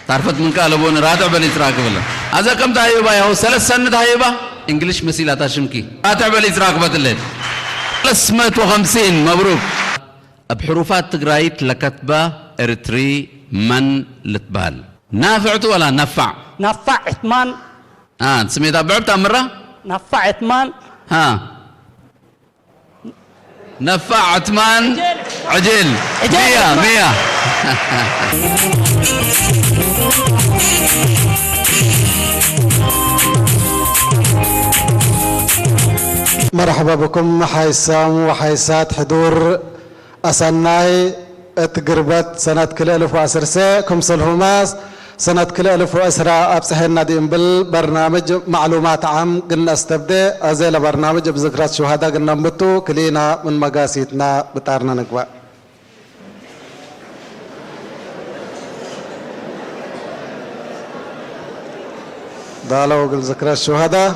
ታርፈት ምን ቃለቦን ራትዕ በል ይጽራክ ብለ። ኣዛ ከም ታይባ ያው ሰለስ ሰንት ሃይባ እንግሊሽ መሲላታ ሽምኪ። ራትዕ በል ይጽራክ በትለ። ሰለስት መቶ ኸምሲን መብሩክ። ኣብ ሕሩፋት ትግራይት ለከትባ ኤርትሪ መን ልትባል? ናፍዕቱ ወላ ነፋዕ? ናፋዕ ዕትማን። አ፣ ስሜታ ብዕብ ታምራ? ናፋዕ ዕትማን። ሃ። ነፋዕ ዕትማን። ዕጅል። ዕጅል። ዕጅል። ሚያ፣ ዕትማን። ሚያ። مرحبا بكم حيسام وحيسات حضور أسناي اتقربت سنة كل ألف وعسرسة كمسل هوماس سنة كل ألف وعسرة أبصحنا دي إمبل برنامج معلومات عام قلنا استبدأ أزيل برنامج بذكرى الشهداء قلنا نبتو كلينا من مقاسيتنا بتارنا نقبأ. دالو قل ذكرى الشهداء.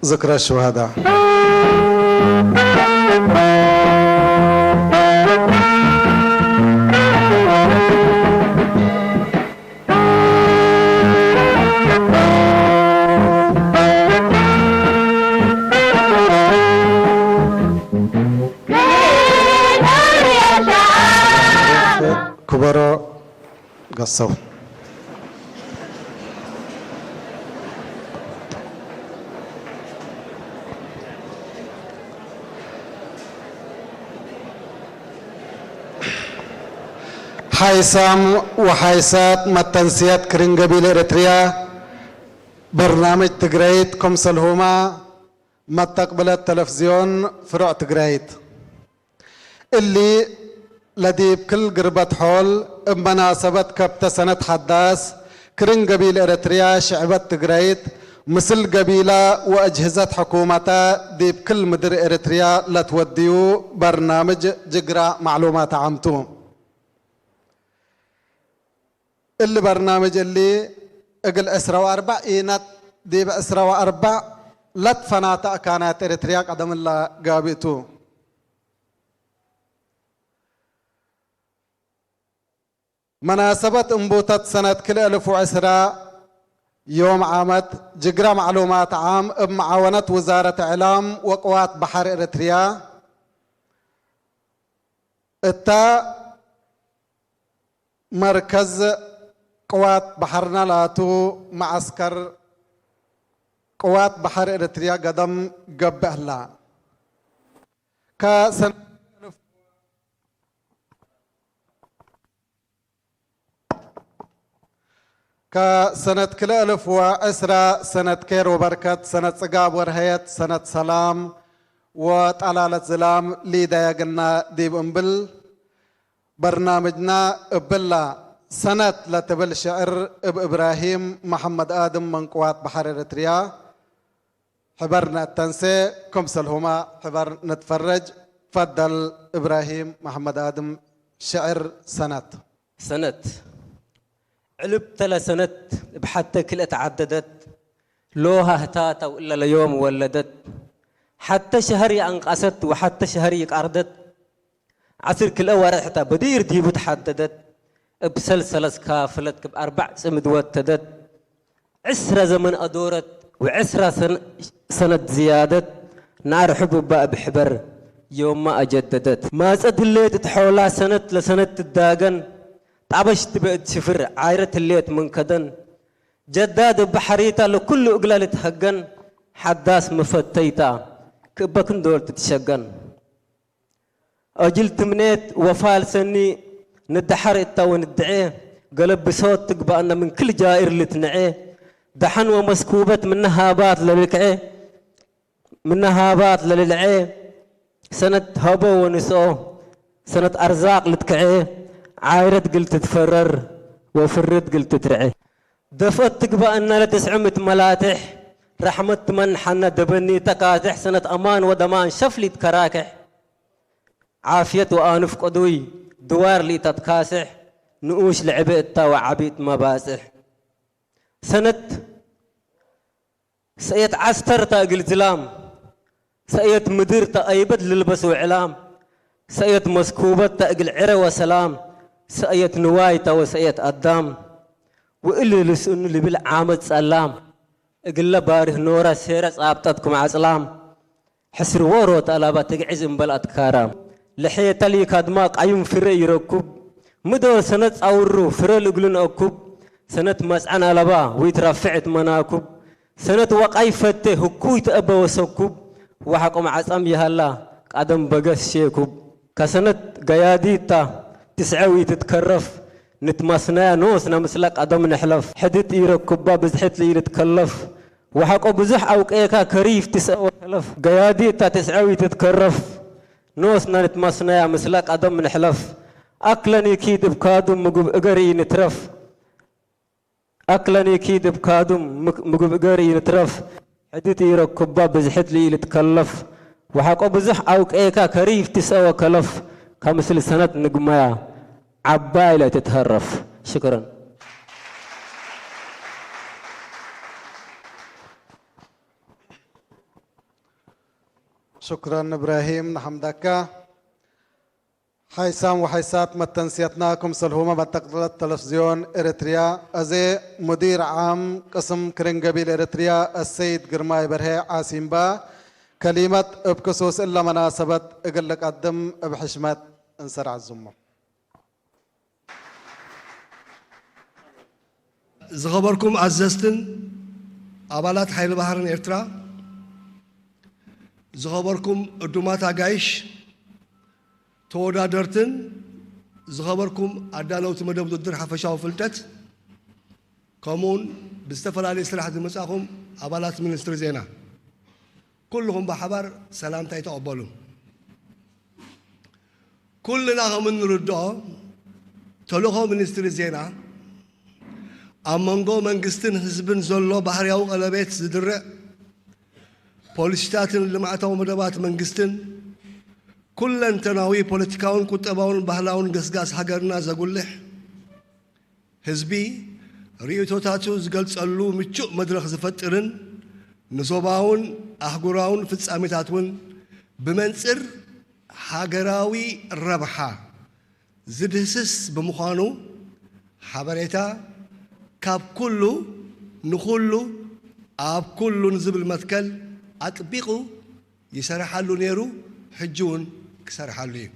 ذكرى الشهداء. ክበሮ ገሰው። ሓይሳም ወሓይሳት መተንስያት ክርን ገቢል ኤርትርያ በርናምጅ ትግረይት ኮምሰልሁማ መተቅብለት ተለፍዝዮን ፍሮዕ ትግረይት። እሊ ለዲብ ክል ግርበት ሖል እብ መናሰበት ከብተ ሰነት ሐዳስ ክርን ገቢል ኤረትርያ ሽዕበት ትግረይት ምስል ገቢላ ወአጅህዘት ሕኩመታ ዲብ ክል ምድር ኤረትርያ ለትወድዩ በርናምጅ ጅግራ ማዕሉማት ዓምቱ። እሊ በርናምጅ እሊ እግል ዕስራ ወአርበዕ ኢነት ዲብ ዕስራ ወአርበዕ ለትፈናተ አካናት ኤረትርያ ቀደምላ ጋብእቱ። መናሰበት እንቡተት ሰነት ክልኤ እልፍ ወዕስራ ዮም ዓመት ጅግራ ማዕሉማት ዓም እብ መዓወነት ውዛረት እዕላም ወቅዋት በሐር ኤረትርያ እታ መርከዝ ቅዋት በሐርና ላቱ መዓስከር ቅዋት በሐር ኤረትርያ ገደም ገብእ ህላ። ከሰነ ከሰነት ክልኤ እልፍ ወዕስራ ሰነት ኬር ወበርከት፣ ሰነት ጽጋብ ወርሀየት፣ ሰነት ሰላም ወጠላለትዝላም ሊደየግና ዲብ እምብል በርናምጅና እብላ ሰነት ለትብል ሽዕር እብ እብራሂም መሐመድ ኣድም መንቅዋት በሐር ኤረትርያ ሕበር ነአተንሴ፣ ክምሰልሁማ ሕበር ንትፈረጅ። ፈደል እብራሂም መሐመድ ኣድም ሽዕር ሰነት። ሰነት ዕልብተ ለሰነት እብ ሐተ ክልኤ ተዓደደት፣ ሎሃ ህታታ ወእለ ለዮም ወለደት። ሐተ ሸሀር ይአንቀሰት ወሐተ ሸሀር ይቃርደት። ዐስር ክልኤ ወርሕ ተ በዲር ዲቡ ተሐደደት፣ እብ ሰልሰለት ካፍለት ክብ አርበዕ ጽምድ ወተደት። ዕስረ ዘመን አዶረት ወዕስራ ሰን-፣ ሰነት ዝያደት፣ ናር ሕቡባ እብ ሕበር ዮማ አጀደደት። ማጸት ህሌት እት ሖላ ሰነት ለሰነት ትዳገን፣ ጣበሽ ትበ እት ሽፍር ዓይረት ህሌት ምን ከደን፣ ጀዳድ እብ በሐሪታ ለኩሉ እግላ ልትሀገን፣ ሐዳስ መፈተይታ ክእበ ክንዶል ትትሸገን። አጅል ትምኔት ወፋል ሰኒ ንደሐር እታ ወንድዔ፣ ገለ ብሶት ትግበአነ ምን ክል ጃኢር ልትንዔ፣ ደሐን ወመስኩበት ምነ ሃባት ለልክዔ፣ ምነ ሃባት ለልልዔ፣ ሰነት ሀቦ ወንስኦ፣ ሰነት አርዛቅ ልትክዔ፣ ዓይረት ግል ትትፈረር ወፍርት ግል ትትርዔ። ደፍአት ትግበአነ ለትስዕም እት መላትሕ፣ ረሕመት ትመንሐነ ደበኒ ተካትሕ፣ ሰነት አማን ወደማን ሸፍ ሊትከራክሕ፣ ዓፍየት ወአኑፍ ቅዱይ ድዋር ሊተትካስሕ፣ ንኡሽ ለዕቤ እታ ወዓቢ እት መባጽሕ። ሰነት ሰእየት ዐስተር ተ እግል ዝላም፣ ሰእየት ምድር ተ አይበት ልልበስ ወዕላም፣ ሰእየት መስኩበት ተ እግል ዕረ ወሰላም፣ ሰእየት ንዋይ ታወሰእየት ኣዳም፣ ውእል ልስእኑ ልብል ዓመት ጸላም፣ እግለ ባሪህ ኖራ ሴረ ጻብጠትኩም ዓጽላም፣ ሕስሪ ወሮ ተላባ ትግዕዝ እምበል ኣትካራ፣ ልሕየተል ይካድማ ቃዩም ፍረ ይረኩብ፣ ምዶ ሰነት ጻውሩ ፍረ ልእግሉን ኣኩብ፣ ሰነት መጽዓን ኣለባ ወይትራፍዕት መናኩብ፣ ሰነት ወቃይ ፈቴ ህኩይ ተእበ ወሰኩብ፣ ወሓቆም ዓጻም ይሃላ ቃደም በገስ ሼኩብ፣ ከሰነት ገያዲታ ትስዐዊ ትትከረፍ፣ ንትማስናያ ኖስና ምስላ ቃደም ንሕለፍ፣ ሕድት ኢረኩባ ብዝሕት ልኢልትከለፍ፣ ወሓቆ ብዙሕ ኣውቀየካ ከሪፍ ትስዐ ወከለፍ፣ ገያዲታ ትስዐዊ ትትከረፍ፣ ኖስና ንትማስናያ ምስላ ቃደም ንሕለፍ፣ ኣክለኒ ኪድ እብ ካዱም ምግብ እገር ኢንትረፍ፣ ኣክለኒ ኪድ እብ ካዱም ምክ-፣ ምግብ እገር ኢንትረፍ፣ ሕድት ኢረኩባ ብዝሕት ልኢልትከለፍ፣ ወሓቆ ብዙሕ ኣውቀየካ ከሪፍ ትስአ ወከለፍ፣ ከምስል ሰነት ንግመያ ዓባይ ለትትሀረፍ። ሽክረን። ሽክረን እብራሂም ንሓምዳካ። ሓይሳም ወሓይሳት መተንስያትና ክምሰልሁመ መጠቅለለት ተለፍዝዮን ኤረትርያ፣ ኣዜ ሙዲር ዓም ቅስም ክርን ገቢል ኤረትርያ ኣሰይድ ግርማይ በርሀ ዓሲምባ ከሊመት እብ ክሱስ እለ መናሰበት እግል ልቀድም እብ ሕሽመት እንሰር ዓዙሞ። ዝኸበርኩም ኣዘዝትን ኣባላት ሓይሊ ባሕርን ኤርትራ፣ ዝኸበርኩም ዕዱማት ኣጋይሽ፣ ተወዳደርትን ዝኸበርኩም ኣዳለውቲ መደብ ውድድር ሓፈሻዊ ፍልጠት፣ ከምኡውን ብዝተፈላለየ ስራሕ ዝመጻኹም ኣባላት ሚኒስትሪ ዜና፣ ኩልኹም ብሓባር ሰላምታይ ተቐበሉ። ኩልና ከም እንርድኦ፣ ተልእኾ ሚኒስትሪ ዜና ኣብ መንጎ መንግስትን ህዝብን ዘሎ ባህርያዊ ቀለቤት ዝድርዕ፣ ፖሊሲታትን ልምዓታዊ መደባት መንግስትን፣ ኩለንተናዊ ፖለቲካውን ቁጠባውን ባህላውን ገስጋስ ሃገርና ዘጉልሕ፣ ህዝቢ ርእይቶታቱ ዝገልጸሉ ምቹእ መድረኽ ዝፈጥርን ንዞባውን ኣህጉራውን ፍጻሜታት እውን ብመንጽር ሃገራዊ ረብሓ ዝድህስስ ብምዃኑ፣ ሓበሬታ ካብ ኩሉ ንኹሉ ኣብ ኩሉ ንዝብል መትከል ኣጥቢቑ ይሰርሓሉ ነይሩ፣ ሕጂ እውን ክሰርሓሉ እዩ።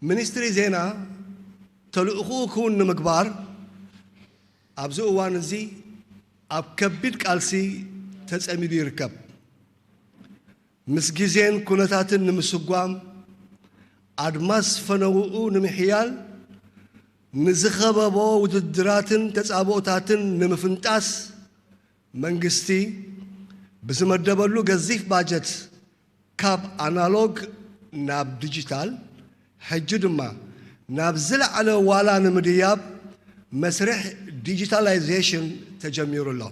ሚኒስትሪ ዜና ተልእኾኡ ክውን ንምግባር ኣብዚ እዋን እዚ ኣብ ከቢድ ቃልሲ ተጸሚዱ ይርከብ። ምስ ግዜን ኩነታትን ንምስጓም፣ ኣድማስ ፈነውኡ ንምሕያል፣ ንዝኸበቦ ውድድራትን ተጻብኦታትን ንምፍንጣስ፣ መንግስቲ ብዝመደበሉ ገዚፍ ባጀት ካብ ኣናሎግ ናብ ዲጂታል፣ ሕጂ ድማ ናብ ዝለዓለ ዋላ ንምድያብ መስርሕ ዲጂታላይዜሽን ተጀሚሩ ኣሎ።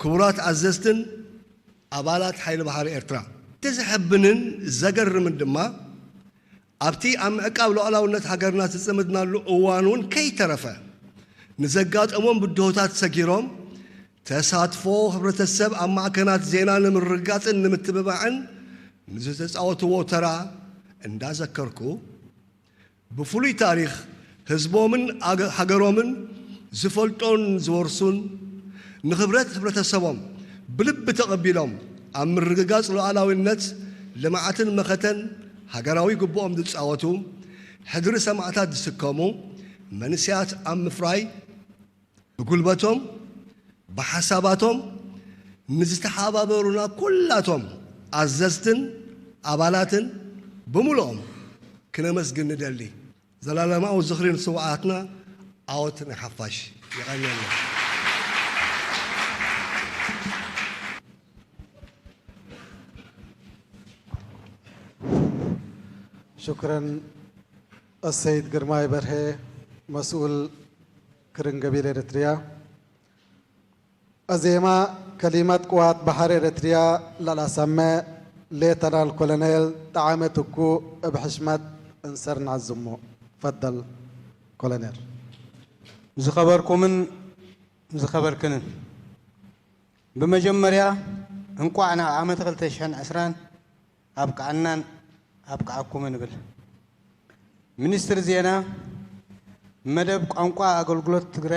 ክቡራት ኣዘዝትን ኣባላት ሓይሊ ባሕሪ ኤርትራ፣ እቲ ዘሐብንን ዘገርምን ድማ፣ ኣብቲ ኣብ ምዕቃብ ሉዓላውነት ሃገርና ዝጽምድናሉ እዋን እውን ከይተረፈ፣ ንዘጋጠሞም ብድሆታት ሰጊሮም፣ ተሳትፎ ሕብረተሰብ ኣብ ማዕከናት ዜና ንምርግጋጽን ንምትብባዕን ንዝተጻወትዎ ተራ እንዳዘከርኩ፣ ብፍሉይ ታሪኽ ህዝቦምን ኣገ-፣ ሃገሮምን ዝፈልጦን ዝወርሱን፣ ንኽብረት ሕብረተሰቦም ብልቢ ተቐቢሎም ኣብ ምርግጋጽ ሉዓላዊነት፣ ልምዓትን መኸተን ሃገራዊ ግቡኦም ዝጻወቱ፣ ሕድሪ ሰማእታት ዝስከሙ መንእሰያት ኣብ ምፍራይ፣ ብጉልበቶም፣ ብሓሳባቶም ንዝተሓባበሩና ኩላቶም ኣዘዝትን ኣባላትን ብምሉኦም ክነመስግን ንደሊ። ዘላለማዊ ዝኽሪ ንስውኣትና። ዓወት ንሓፋሽ። የቐንየልና። ሽክረን ኣሰይድ ግርማይ በርሄ መስኡል ክርን ገቢል ኤረትርያ። ኣዜማ ከሊመት ቅዋት ባሕር ኤረትርያ ለላሰመ ሌተናል ኮሎኔል ጠዓመ ትኩ እብ ሕሽመት እንሰር ንዓዝሞ። ፈደል ኮሎኔል። ዝኸበርኩምን ዝኸበርክንን፣ ብመጀመርያ እንቋዕ ናብ ዓመት ክልተ ሽሕን ዕስራን ኣብቅዓናን ኣብቅዓኩምን እብል። ሚኒስትሪ ዜና፣ መደብ ቋንቋ ኣገልግሎት ትግረ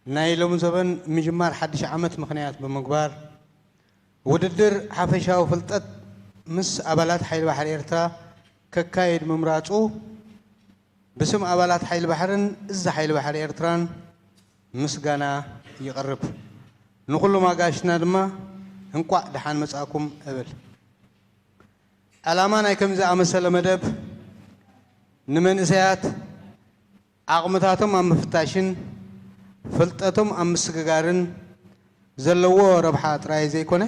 ናይ ሎሚ ዘበን ምጅማር ሓድሽ ዓመት ምኽንያት ብምግባር፣ ውድድር ሓፈሻዊ ፍልጠት ምስ ኣባላት ሓይሊ ባሕሪ ኤርትራ ከካይድ ምምራጹ፣ ብስም ኣባላት ሓይሊ ባሕርን እዚ ሓይሊ ባሕሪ ኤርትራን ምስጋና ይቕርብ። ንኹሎም ኣጋይሽና ድማ እንቋዕ ደሓን መጻእኩም እብል። ዓላማ ናይ ከምዚ ኣመሰለ መደብ ንመንእሰያት ዓቕምታቶም ኣብ ምፍታሽን ፍልጠቶም ኣብ ምስግጋርን ዘለዎ ረብሓ ጥራይ ዘይኮነ፣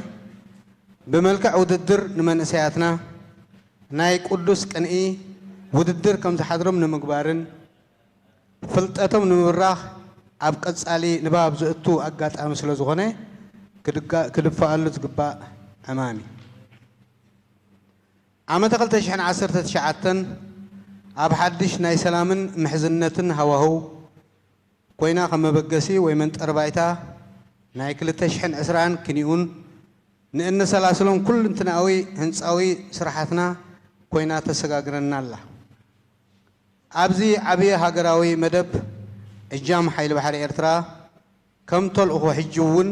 ብመልክዕ ውድድር ንመንእሰያትና ናይ ቅዱስ ቅንኢ ውድድር ከም ዝሓድሮም ንምግባርን ፍልጠቶም ንምብራኽ ኣብ ቀጻሊ ንባብ ዘእቱ ኣጋጣሚ ስለ ዝኾነ ክድጋ-፣ ክድፈኣሉ ዝግባእ ዕማም እዩ። ዓመተ ክልተ ሽሕን ዓሰርተ ትሽዓተን ኣብ ሓድሽ ናይ ሰላምን ምሕዝነትን ሃዋህው ኮይና ከም መበገሲ ወይ መንጠሪ ባይታ ናይ ክልተ ሽሕን ዕስራን ክንዩን ንእነሰላስሎን ኩልንትናዊ ህንጻዊ ስራሓትና ኮይና ተሰጋግረና ኣላ። ኣብዚ ዓቢ ሃገራዊ መደብ እጃም ሓይሊ ባሕሪ ኤርትራ ከም ተልእኾ ሕጂ እውን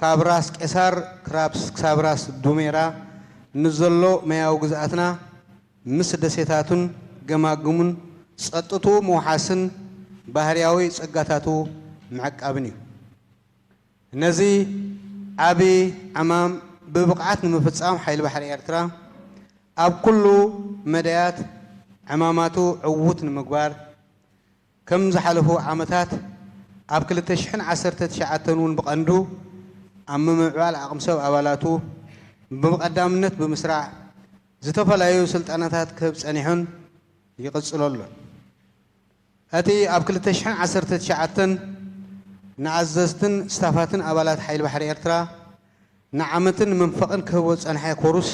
ካብ ራስ ቄሳር ክራብ-፣ ክሳብ ራስ ዱሜራ ንዘሎ መያዊ ግዝኣትና ምስ ደሴታቱን ገማግሙን ጸጥትኡ ምውሓስን ባህርያዊ ጸጋታቱ ምዕቃብን እዩ። ነዚ ዓቢ ዕማም ብብቕዓት ንምፍጻም ሓይሊ ባሕሪ ኤርትራ ኣብ ኩሉ መዳያት ዕማማቱ ዕዉት ንምግባር ከም ዝሓለፉ ዓመታት ኣብ ክልተ ሽሕን ዓሰርተ ትሽዓተን እውን ብቐንዱ ኣብ ምምዕባል ዓቕሚ ሰብ ኣባላቱ ብቐዳምነት ብምስራዕ ዝተፈላለዩ ስልጠናታት ክህብ ጸኒሑን ይቕጽሎ ኣሎን። እቲ ኣብ ክልተ ሽሕን ዓሰርተ ትሽዓተን ንኣዘዝትን ስታፋትን ኣባላት ሓይሊ ባሕሪ ኤርትራ ንዓመትን መንፈቕን ክህቦ ዝጸንሐ ኮሩስ፣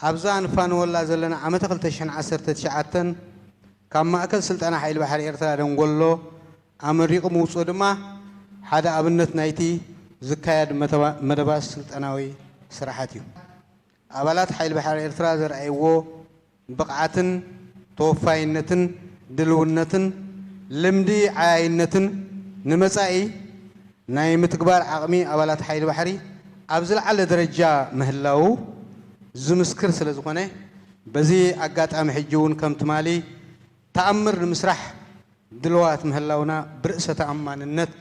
ኣብዛ ንፋነወላ ዘለና ዓመተ ክልተ ሽሕን ዓሰርተ ትሽዓተን ካብ ማእከል ስልጠና ሓይሊ ባሕሪ ኤርትራ ደንጎሎ ኣመሪቑ ምውጽኡ ድማ ሓደ ኣብነት ናይቲ ዝካየድ መተባ-፣ መደባት ስልጠናዊ ስራሓት እዩ። ኣባላት ሓይሊ ባሕሪ ኤርትራ ዘርኣይዎ ብቕዓትን ተወፋይነትን ድልውነትን ልምዲ ዓያይነትን ንመጻኢ ናይ ምትግባር ዓቕሚ ኣባላት ሓይሊ ባሕሪ ኣብ ዝለዓለ ደረጃ ምህላዉ ዝምስክር ስለ ዝኾነ፣ በዚ ኣጋጣሚ ሕጂ እውን ከም ትማሊ ተኣምር ንምስራሕ ድልዋት ምህላውና ብርእሰ ተኣማንነት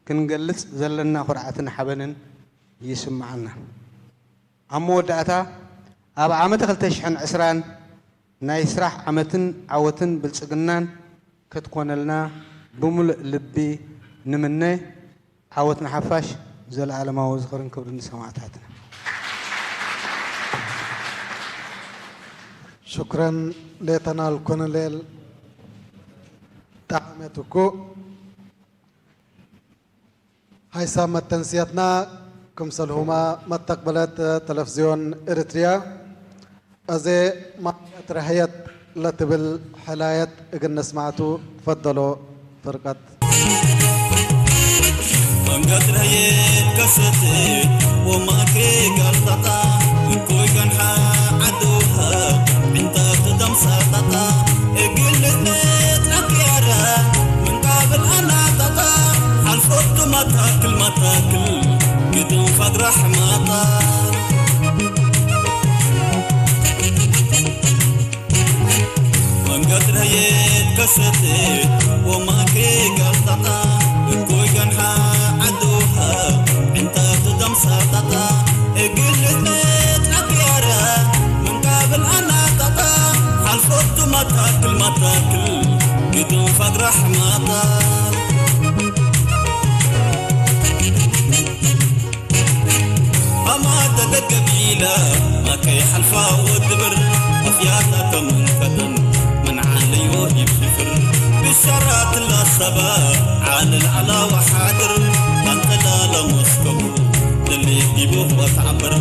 ክንገልጽ ዘለና ኩርዓትን ሓበንን ይስምዓና። ኣብ መወዳእታ፣ ኣብ ዓመተ ክልተ ሽሕን ዕስራን ናይ ስራሕ ዓመትን ዓወትን ብልጽግናን ክትኮነልና ብምሉእ ልቢ ንምነ። ዓወት ንሓፋሽ። ዘለኣለማዊ ዝኽርን ክብርን ንሰማእታትና። ሽኩረን ሌተናል ኮሎኔል ጠዓመ ትኩእ። ሓይሳብ መተንስየትና ክምሰልሁማ መተቅበለት ተለፍዝዮን ኤርትርያ፣ እዚ ማእከት ረህየት ለትብል ሕላየት እግን ነስማዕቱ ፈደሎ ፍርቀት። መንገድ ረህየት ከሰት ወማኬ ጋልጣጣ እኮይ ገንሓ ዓዲ ውሃ ዕንታት ተምሳጣጣ እግልነት ኣክያራ ምንቃብል ኣናጣጣ ሓልፎቱ ማታክል ማታክል ግድም ፋግራ ሕማጣ መንገድ ረየት ከሰት ወማኬ ጋልጣጣ እኮይ ገንሓ ዓዲ ውሃ ዕንታት ተምሳጣጣ እግልነት ኣክያራ ምንቃብል ኣናጣጣ ሓልፎቱ ማታክል ማታክል ግድም ፋግራ ሕማጣ ኣማተ ደገቢላ ማከይ ሓልፋ ወድብር ኣፍያታ ተምንከተን ምንዓለዮ ይብስፍር ብሻራት ላሰባ ዓል ላዕላ ወሓድር ኣንተላለ መስከቡ ደሌ ዲቦ ወተዓብር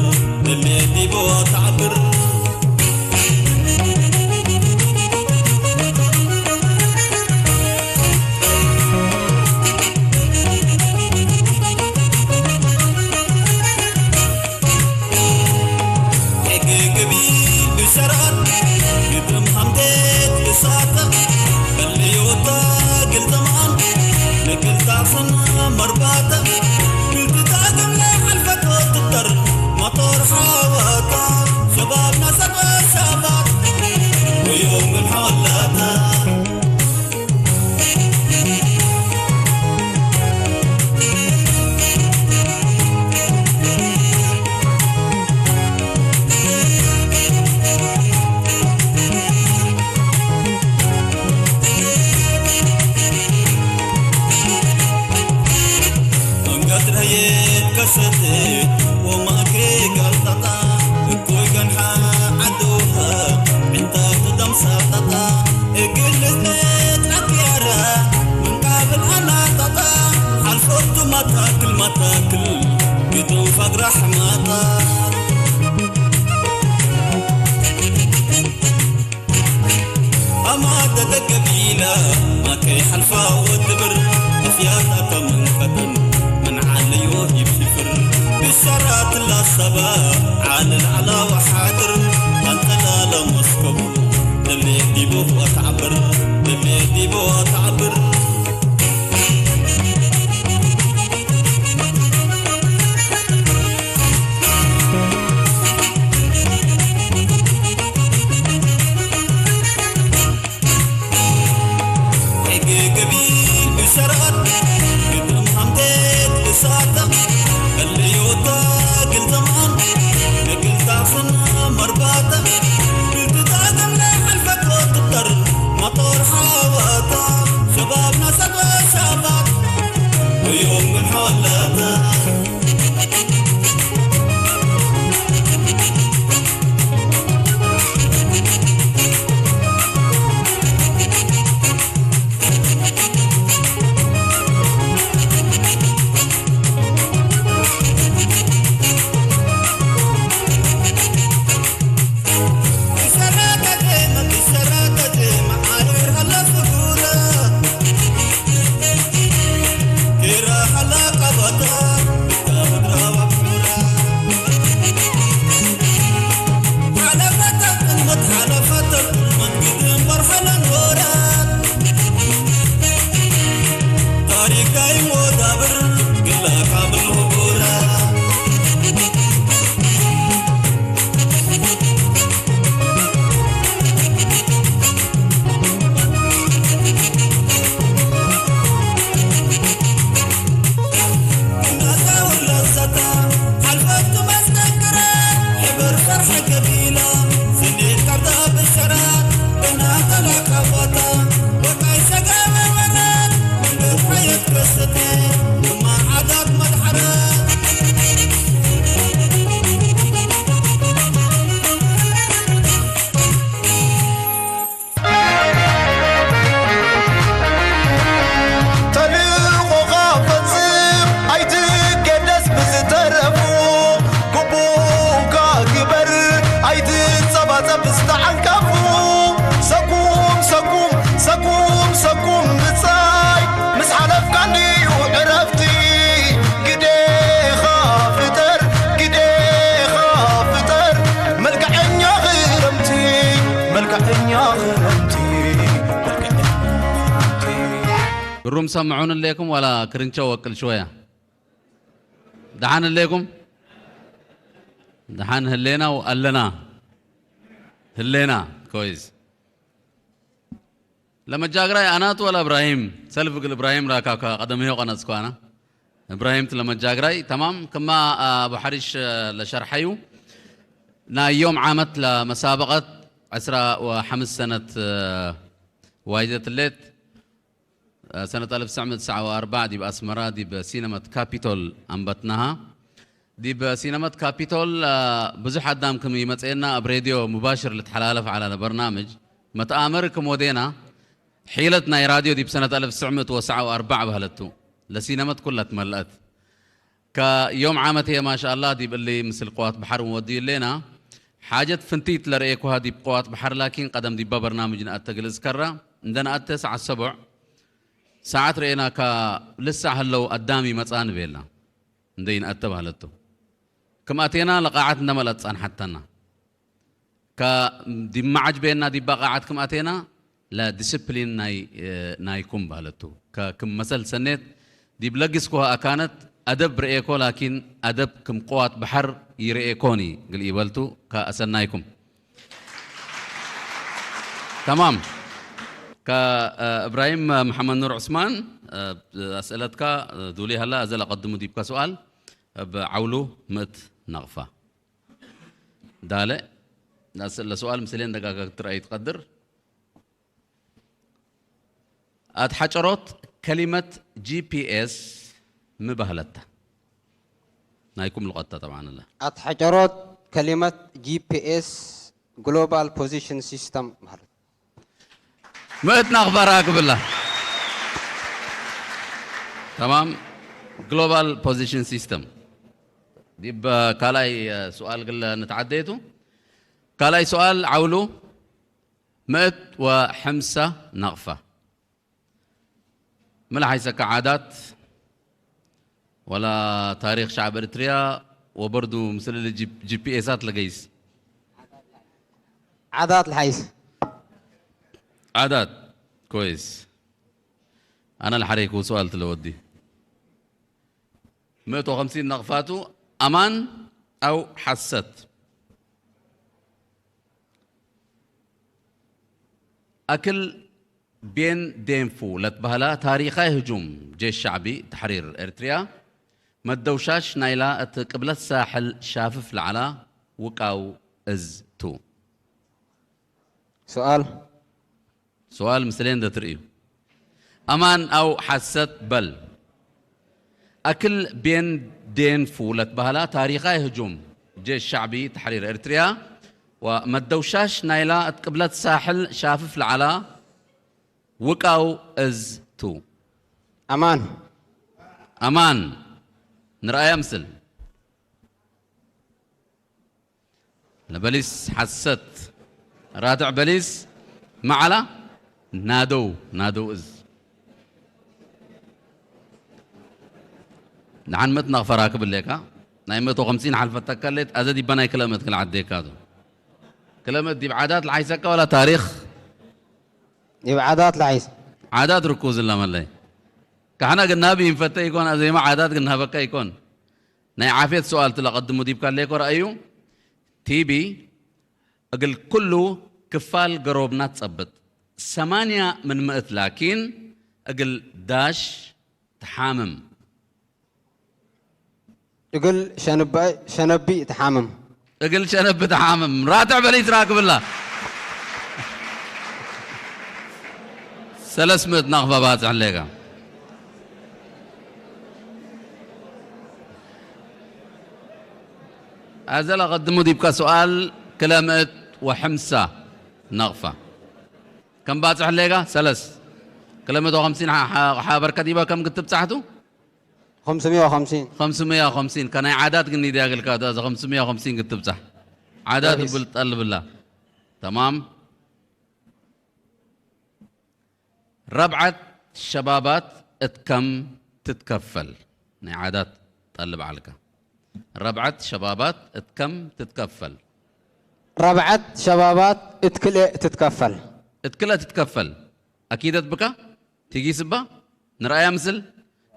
ደሌ ዲቦ ወተዓብር ሕግግቢ ብሸራት ግጥም ሃምደት ሳተ በልዮታ ግልተማን ንግልታስን መርባተ ግልትታ ገምላ ሓልፈት ወትተር መጦር ሓዋታ ሸባብ ናሰት ወሻባት ወዮም ምን ሓወላታ ኣማተ ተቀቢላ ማከይ ሓልፋ ወድብር ኣፍያታ ተመንከተን ምን ዓለዮ ይብስፍር ብሸራት ላሰባ ዓለ ላዕላ ወሓድር ኣንተላለ መስከቡ ደሌ ዲቦ ወተዓብር ደሌ ዲቦ ወተዓብር ብሩም ሰምዑን ኣለኩም ዋላ ክርንቸው ወቅል ሽወያ ደሓን ኣለኩም ደሓን ህሌና ኣለና ህሌና ኮይዝ ለመጃግራይ ኣናት ወላ እብራሂም ሰልፍ ግል እብራሂም ራካ ቀደም ይሆ ቀነጽኳና እብራሂም ለመጃግራይ ተማም ከማ ኣቡ ሐሪሽ ለሸርሐዩ ናይ ዮም ዓመት ለመሳበቀት ዕስራ ወሐምስ ሰነት ዋይዘት ሌት ሰነት ኣልፍ ትስዕ ምእቲ ሰዓ ወኣርባዕ ዲብ ኣስመራ ዲብ ሲነመት ካፒቶል ኣንበትናሃ። ዲብ ሲነመት ካፒቶል ብዙሕ ኣዳም ክም ይመጽኤና ኣብ ሬድዮ ሙባሽር ልትሓላለፍ ዓላ ለበርናምጅ መትኣመር ክም ወዴና ሒለት ናይ ራድዮ ዲብ ሰነት ኣልፍ ትስዕ ምእቲ ወሰዓ ወኣርባዕ ባህለቱ ለሲነመት ኩላ ትመልአት። ከዮም ዓመት እየ ማሻኣላ ዲብ እሊ ምስል ቅዋት ባሕር ወድዩ ሌና ሓጀት ፍንቲት ለርኤኩሃ ዲብ ቅዋት ባሕር ላኪን ቀደም ዲባ በርናምጅ ንኣተ ግልጽ ከራ እንደ ንኣተ ሰዓት ሰቡዕ ሰዓት ርኤና ካ ልሳዕ ህለው ኣዳም ይመጻ ንቤላ እንደ ይንኣተ ባህለቱ ክም ኣቴና ለቃዓት እንደ መለጥ ጻንሓተና ካ ዲብ መዓጅ ቤና ዲባ ቃዓት ክም ኣቴና ለዲስፕሊን ናይ ናይኩም ባለቱ። ከክም መሰል ሰኔት ዲብ ለግስኮ ኣካነት ኣደብ ርኤኮ ላኪን ኣደብ ክም ቅዋት በሐር ይርኤኮኒ ግል ይበልቱ ከኣሰናይኩም። تمام. ከእብራሂም መሐመድ ኑር ዑስማን ኣስእለትካ ዱሊ ሃላ ኣዘል ኣቐድሙ ዲብካ ሰዋል እብ ዓውሉ ምእት ነቕፋ ዳለ ለሰዋል ምስሌን ደጋጋግ ትረአይ ትቀድር ኣትሓጨሮት ከሊመት ጂፒኤስ ምባህለታ ናይኩም ልቐታ ጠብዓን ኣላ። ኣትሓጨሮት ከሊመት ጂፒኤስ ግሎባል ፖዚሽን ሲስተም ማለት ምእት ናኽባራ ክብላ ተማም ግሎባል ፖዚሽን ሲስተም ዲብ ካልኣይ ስዋል ግለ ንትዓደየቱ ካልኣይ ስዋል ዓውሉ ምእት ወሐምሳ ናቕፋ። ምን ለሓይሰካ ዓዳት ወላ ታሪኽ ሸዓብ ኤርትርያ ወበርዱ ምስል ጂፒኤሳት ለገይስ ዓዳት ለሓይስ ዓዳት ኮይስ ኣነ ለሓረይኩ ስዋል ትለወዲ ምእት ወኸምሲን ነቕፋቱ ኣማን ኣው ሓሰት ኣክል ቤን ዴንፉ ለትበህላ ታሪኻይ ህጁም ጄሽ ሻዕቢ ተሕሪር ኤርትርያ መደውሻሽ ናይላ እት ቅብለት ሳሕል ሻፍፍ ለዓላ ውቃው እዝ ቱ። ሱኣል ሱኣል ምስሌን ደትርእዩ። ኣማን ኣው ሓሰት በል። ኣክል ቤን ዴንፉ ለትበህላ ታሪኻይ ህጁም ጄሽ ሻዕቢ ተሕሪር ኤርትርያ ወመደውሻሽ ናይላ እት ቅብለት ሳሕል ሻፍፍ ለዓላ ውቃው እዝ ቱ። ኣማን ኣማን ንርኣያ ምስል ለበሊስ ሓሰት ራትዕ በሊስ መዓላ ናደው ናደው እዝ ንሓን መት ናኽፈራ ክብሌካ ናይ መቶ ከምሲን ሓልፈተካ ሌት ኣዘ ዲባ ናይ ክለመት ክልዓት ዴካ ዶ ክለመት ዲብ ዓዳት ለሓይሰካ ወላ ታሪኽ ይብዓዳት ለሓይስ ዓዳት ርኩዝ ለመለይ ካሕና ግናብ ይንፈተ ይኮን ኣዘይማ ዓዳት ግናበካ ይኮን ናይ ዓፍየት ሰዋል ትለቀድሙ ዲብካ ሌኮ ረኣዩ ቲቢ እግል ኩሉ ክፋል ገሮብና ትጸብጥ ሰማንያ ምን ምእት ላኪን እግል ዳሽ ትሓምም እግል ሸንባይ ሸነቢ ትሓምም እግል ሸነብ ትሓምም ራትዕ በሊት ራክብላ ሰለስ ምእት ናቕፋ ባጽሕ ሌጋ ኣዘ ለቐድሙ ዲብካ ሰዋል ክለ ምእት ወሐምሳ ናቕፋ ከም ባጽሕ ሌጋ ሰለስ ክለ ምእት ወኸምሲን ሓበርከ ዲባ ከም ክትብጻሕቱ خمسمية وخمسين خمسمية وخمسين ከናይ ዓዳት ግን ይድያ ግልካ እዛ خمسمية وخمسين ክትብጻሕ ዓዳት ብል ጠልብላ ተማም ረብዓት ሸባባት እት ከም ትትከፈል ናይ ዓዳት ጠልብ ዓልካ ረብዓት ሸባባት እት ከም ትትከፈል ረብዓት ሸባባት እት ክልኤ ትትከፈል እት ክልኤ ትትከፈል ኣኪደት ብካ ቲጊስ እባ ንርኣያ ምስል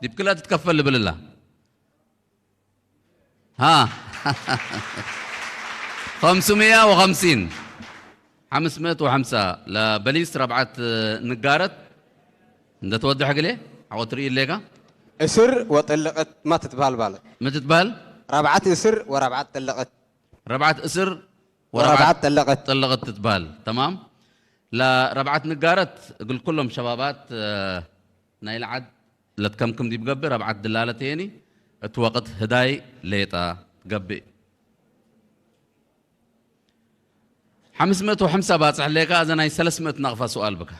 ዲብ ክልኤ ትትከፈል ልብል እላ ሃ خمسمية وخمسين ሓምስ ምእት ወሐምሳ ለበሊስ ረብዓት ንጋረት እንደ ተወድሐ ግሌ ሓቆ ትርኢ ሌካ እስር ወጥልቀት ማ ትትበሃል ባለ ምትትበሃል ረብዓት እስር ወረብዓት ጥልቀት ረብዓት እስር ወረብዓት ጥልቀት ጥልቀት ትትበሃል ተማም ለረብዓት ንጋረት እግል ኩሎም ሸባባት ናይ ለዓድ ለትከምክም ዲብ ገብእ ረብዓት ድላለት የኒ እት ወቅት ህዳይ ሌጣ ገብእ ሓምስ ምእት ወሐምሳ ባጽሕ ሌካ ኣዘ ናይ ሰለስ ምእት ናቕፋ ሱኣል ብካ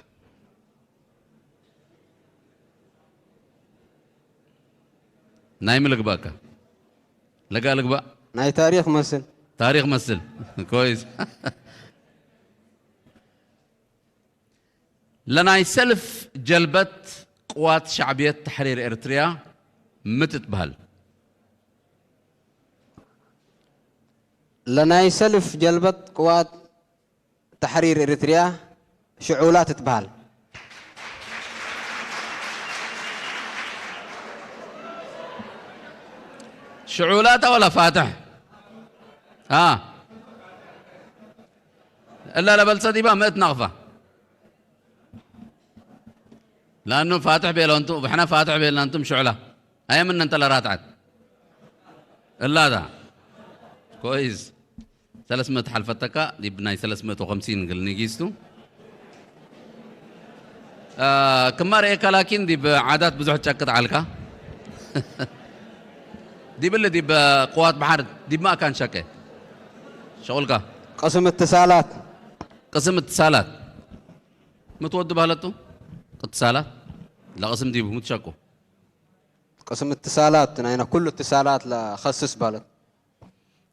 ናይ ምልግባእካ ለጋ ልግባእ ናይ ታሪኽ መስል ታሪኽ መስል ኮይስ ለናይ ሰልፍ ጀልበት ቅዋት ሻዕብየት ተሕሪር ኤርትርያ ምትትበሃል ለናይ ሰልፍ ጀልበት ቅዋት ተሕሪር ኤርትርያ ሽዑላ ትትበሃል። ሽዑላታ ወላ ፋትሕ? አ። እላ ለበልሰ ዲባ ምእት ናቕፋ። ለአኑ ፋትሕ ቤሎ እንቱ፣ ብሕና ፋትሕ ቤልና እንቱም ሽዑላ። ኣየምን እንተ ለራትዓት። እላታ። ኮይስ። ሰለስመት ሓልፈተካ፣ ዲብ ናይ ሰለስመት ወኸምሲን ግል ንጊስቱ። አ፣ ክማ ርእየካ ላኪን ዲብ ዓዳት ብዙሕ ጨቅጥ ዓልካ። ዲብሊ ዲብ ቅዋት በሓር፣ ዲብ ማእካን ሸቀ። ሸቁልካ። ቅስም እትሳላት። ቅስም እትሳላት። ምትወዱ ባህለቱ? ቅትሳላት። ለቅስም ዲቡ፣ ምትሸቁ። ቅስም እትሳላት፣ ናይና ኩሉ እትሳላት ለኸስስ ባለት።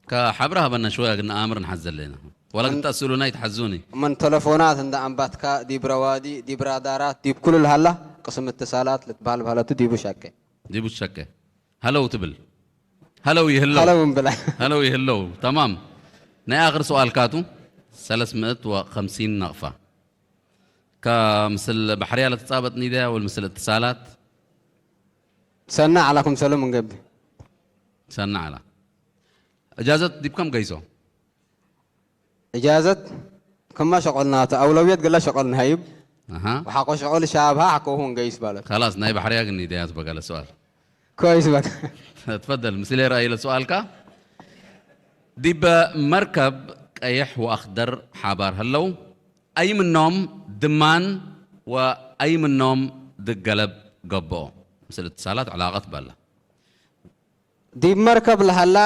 ከሓብራ ሃበና ሽወያ ግን ኣምር ንሓዝ ዘለና። ወላ እን- ክትኣስሉና ይትሓዙኒ። እመን ተለፎናት እንዳ ኣንባትካ፣ ዲብ ረዋዲ፣ ዲብ ራዳራት፣ ዲብ ኩሉ ልሃላ፣ ቅስም እትሳላት ልትበሃል ባለቱ ዲቡ ሸቀ። ዲቡ ሸቀ። ሃለው ትብል። ሃለው ይህለው። ሃለው እምብላ። ሃለው ይህለው። ተማም። ናይ ኣኽር ሰዋል ካቱ፣ ሰለስመት ወኸምሲን ናቕፋ። ከምስል ባሕርያ ለትጻበጥ ኒዳ ወል ምስል እትሳላት? ሰና ዓላኩም ሰሎም እንገቢ። ሰና ዓላ። እጃዘት ዲብከም ገይሶ? እጃዘት ከማ ሸቆልና፣ ኣውለውየት ግላ ሸቆልና ሃይብ። ኣሃ። ወሓቆ ሸቆል ሻብሃ ሓቆሁን ገይስ ባለት። خلاص፣ ናይ ባሕርያ ግን ኒዳ ያዝ በጋለ ሰዋል። ኮይስ በቃ። ትፈደል፣ ምስል ራእይ ለሰዋልካ። ዲብ መርከብ ቀይሕ ወኣኽደር ሓባር ህለው፣ ኣይምኖም ድማን ወኣይምኖም ድገለብ ገብኦ። ምስል እትሳላት ዕላቐት በላ። ዲብ መርከብ ለሃላ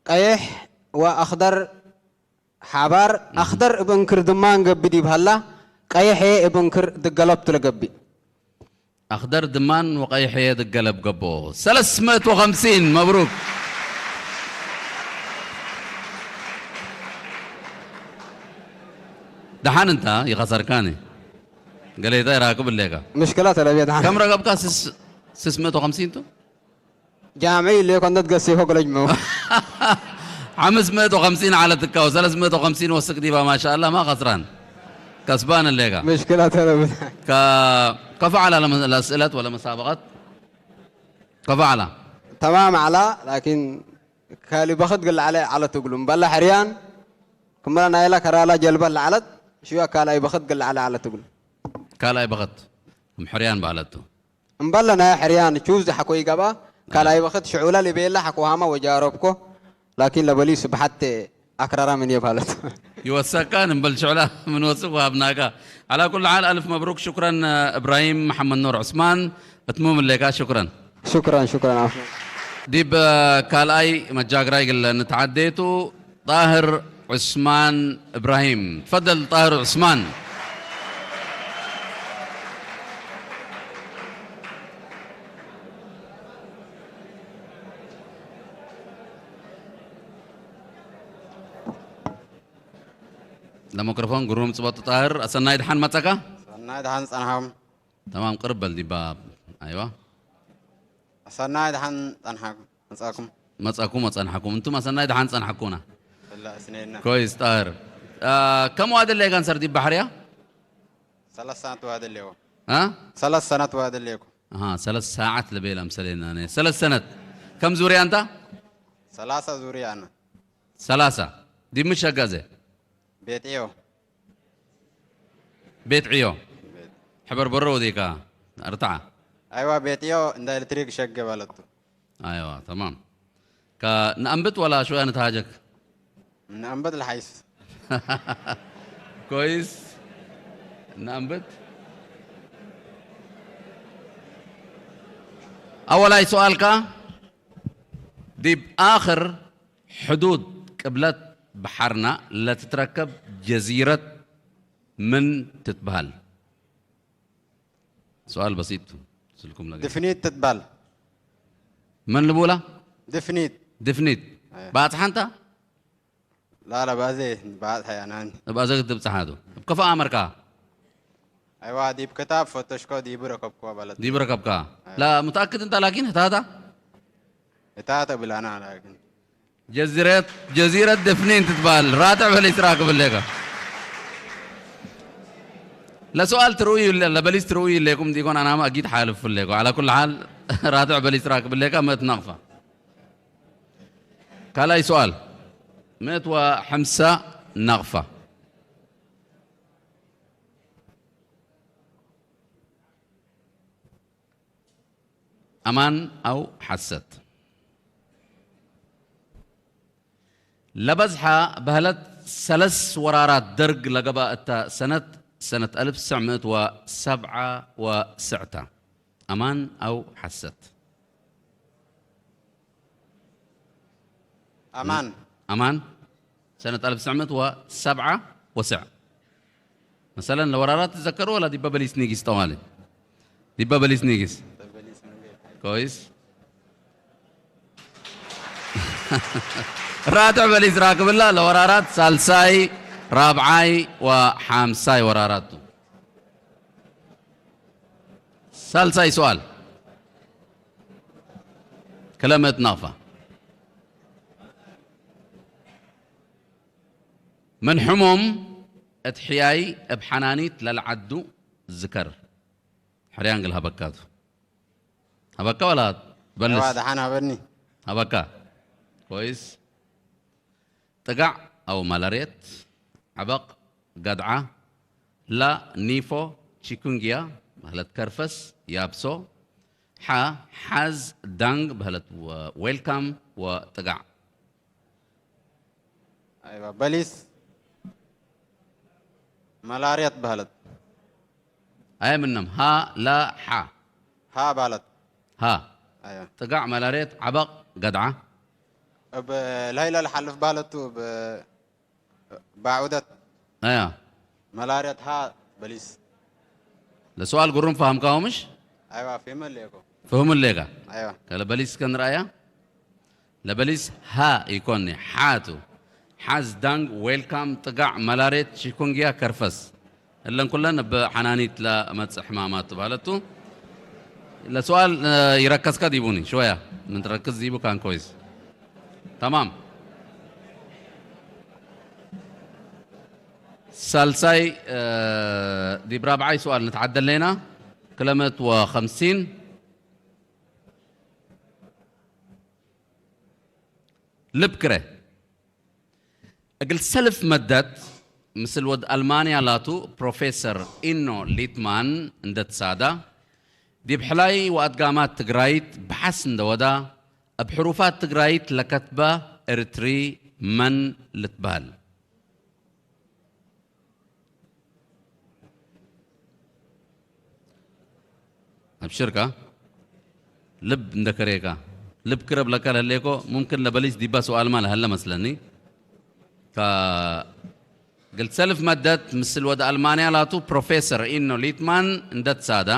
ቀይሕ ወኣኽደር ሓባር፣ ኣኽደር እብ እንክር ድማን ገብእ ዲብ ሃላ፣ ቀይሕ እብ እንክር ድገለብ ትለገብእ። ኣኽደር ድማን ወቀይሐ ድገለብ ገቦ። ሰለስመት ወኸምሲን መብሩክ። ደሓን እንታ ይኸሰርካኒ። ገሌታ ይራክብ እሌካ። ምሽክላ ተለብየ ደሓን። ከም ረገብካ ስስ-፣ ስስመት ወኸምሲን ቱ? ጃምዒ ኢለ ኮንደት ገሲፎ ገለጅ መው። ሓምስ መእት ወኸምሲን ዓለትካ ወሰለስ መእት ወኸምሲን ወስክ ዲባ ማሻኣላ ማ ኸስራን። ከስባን እሌካ። ምሽክላ ተለብየ። ከ-፣ ከፍ ዓላ ለመ-፣ ለስእለት ወለ መሳበቐት? ከፍ ዓላ። ተማም ዓላ፣ ላኪን ካሊ በኽት ግል ዓለ ዓለት እግሉ። እምበላ ሕርያን፣ ክመላ ናይላ ከራላ ጀልባ ለዓለት፣ ሽዋ ካልኣይ በኽት ግል ዓለ ዓለት እግሉ። ካልኣይ በኽት፣ እም ሕርያን በዓለቱ። እምበለ ናይ ሕርያን ቹዝ ሓኮ ይገባ፣ ካልኣይ በኽት ሽዑላ ልቤላ ሓኮ ሃማ ወጃረብኮ፣ ላኪን ለበሊ ስብሓት ኣክራራ ምን የባለት። ይወሰካን እምበል ሽዑላ ምን ወስክ ወሃብናካ። ዓላ ኩሉ ሓል ኣልፍ መብሩክ፣ ሽኩረን እብራሂም መሓመድ ኑር ዑስማን፣ እትሙም እሌካ ሽኩረን። ሽኩረን፣ ሽኩረን ዓፍወን። ዲብ ካልኣይ መጃግራይ ግለ ንተዓዴቱ ጣህር ዑስማን እብራሂም። ትፈደል ጣህር ዑስማን። ለመክሮፎን ግሩም ጽበጡ ጣህር። ኣሰናይ ደሓን መጸካ? ሰናይ ደሓን ጸንሓም። ተማም ቅርብ በል ዲባ። ኣይዋ። ኣሰናይ ደሓን ጸንሓኩም፣ መጻኩም። መጻኩም ወጸንሓኩም። እንቱም ኣሰናይ ደሓን ጸንሓኩና። እላ እስኔና። ኮይስ ጣህር። አ፣ ከም ዋደለ ጋንሰር ዲብ ባሕርያ? ሰለስተ ሰዓት ዋደሌዎ። አ? ሰለስተ ሰዓት ዋደሌኩ። ኣሃ፣ ሰለስተ ሰዓት ለቤላ ምሰሌና ነ። ሰለስተ ሰነት። ከም ዙርያ እንታ? ሰላሳ ዙርያ ኣና። ሰላሳ። ዲብ ምሸጋዘ? ቤጥዮ። ቤት ዕዮ። ቤት። ሕበር በሮ ወዲካ ኣርትዓ። ኣይዋ፣ ቤጥዮ እንዳ ኤሌክትሪክ ሸገ ባለቱ። ኣይዋ፣ ተማም። ከ-፣ ንኣንብት ወላ ሽወያ ንተሃጀክ? ንኣንብት ለሓይስ። ኮይስ። ንኣንብት። ኣወላይ ሰዋልካ፣ ዲብ ኣኽር ሕዱድ ቅብለት በሓርና ለትትረከብ ጀዚረት ምን ትትበሃል? ሰዋል በሲጥ ቱ፣ ስልኩም ለገ-፣ ድፍኒት ትትበሃል። መን ልቡላ? ድፍኒት። ድፍኒት። ኣየ። ባጽሓ እንታ? ላላ፣ ባዜ ባጽሓ ያናን። ባዜ ትብጽሓ ቱ። እብ ከፋ ኣመርካ? ኣይዋ፣ ዲብ ክታብ ፈተሽኮ ዲቡ ረከብኮ በለት። ዲቡ ረከብካ? ኣየ። ላ፣ ሙተኣክድ እንታ ላኪን ህታታ? ህታተ ብላና ላኪን። ጀዚረት፣ ጀዚረት ደፍኔን ትትበሃል። ራትዕ በለ ይስራ ክብል ሌካ። ለሰዋል ትርእዩ ለበሊስ ትርእዩ ሌኩም ዲኮን ኣናማ ኣጊድ ሓልፍ ሌኮ። على كل حال ራትዕ በሊስ ራክብ ሌካ መት ናቕፋ። ካልኣይ ሰዋል መት ወሓምሳ ናቕፋ። ኣማን ኣው ሓሰት? ለበዝሓ በህለት ሰለስ ወራራት ደርግ ለገባ እታ ሰነት ሰነት ኣልፍ ትስዕ ምእት ወሰብዓ ወስዕታ። ኣማን ኣው ሓሰት? ኣማን። ኣማን ሰነት ኣልፍ ትስዕ ምእት ወሰብዓ ወስዕ። መሰለን ለወራራት ትዘከሩ ወላ ዲበ በሊስ ኒጊስ ጠዋሊ? ዲበ በሊስ ኒጊስ። ኮይስ። ራትዕ በሊስ ራክብላ ለወራራት ሳልሳይ ራብዓይ ወሓምሳይ ወራራቱ። ሳልሳይ ሰዋል። ክለመት ናቕፋ። ምን ሕሞም እት ሕያይ እብ ሓናኒት ለልዓዱ ዝከር። ሕርያንግል ሃበካቱ። ሃበካ ወላ በልስ? ደሓን ሃበኒ። ሃበካ። ኮይስ። ጥጋዕ ኣው ማላርየት፣ ዓበቕ፣ ገድዓ፣ ላ ኒፎ፣ ቺኩንግያ፣ በህለት ከርፈስ፣ ያብሶ፣ ሓ ሓዝ ዳንግ፣ በህለት ዌልካም ወጥጋዕ። ኣይዋ በሊስ ማላርየት በህለት። ኣየ ምነም ሃ ላ ሓ ሃ በህለት። ሃ ኣይዋ ጥጋዕ ማላርየት ዓበቕ ገድዓ እብ ላይላ ልሓልፍ በህለቱ እብ ባዑደት ኣያ ማላርየት ሃ በሊስ። ለሰዋል ጉሩም ፈሃምካዎ ምሽ? ኣይዋ ፌመ ሌኮ ፍህሙ ሌጋ ኣይዋ ከለ በሊስ ከንርኣያ ለበሊስ ሃ ይኮኒ ሓቱ ሓዝ ዳንግ ዌልካም ጥጋዕ መላሬት ቺኩንግያ ከርፈስ እለን ኩለን ብ ሓናኒት ለመጽእ ሕማማት ትባለቱ። ለሰዋል ይረከስካ ዲቡኒ ሽወያ ምን ትረክስ ዲቡ ካን ኮይስ ተማም። ሳልሳይ ዲብ ራብዓይ ሰዋል ንትዓደል ሌና ክለመት ወኸምሲን ልብ ክረ እግል ሰልፍ መደት ምስል ወድ ኣልማንያ ላቱ ፕሮፌሰር ኢኖ ሊትማን እንደትሳዳ ዲብ ሕላይ ወኣድጋማት ትግራይት ብሓስ እንደወዳ እብ ሕሩፋት ትግራይት ለከትበ እርትሪ መን ልትበህል? ኣብሽርካ ልብ እንደከሬካ ልብ ክረብ ለካ ለሌኮ ሙምክን ለበሊስ ዲባ ሰዋል ማ ለሀለ መስለኒ ካ ግልት ሰልፍ መደት ምስል ወደ ኣልማንያ ላቱ ፕሮፌሰር ኢኖ ሊትማን እንደትሳዳ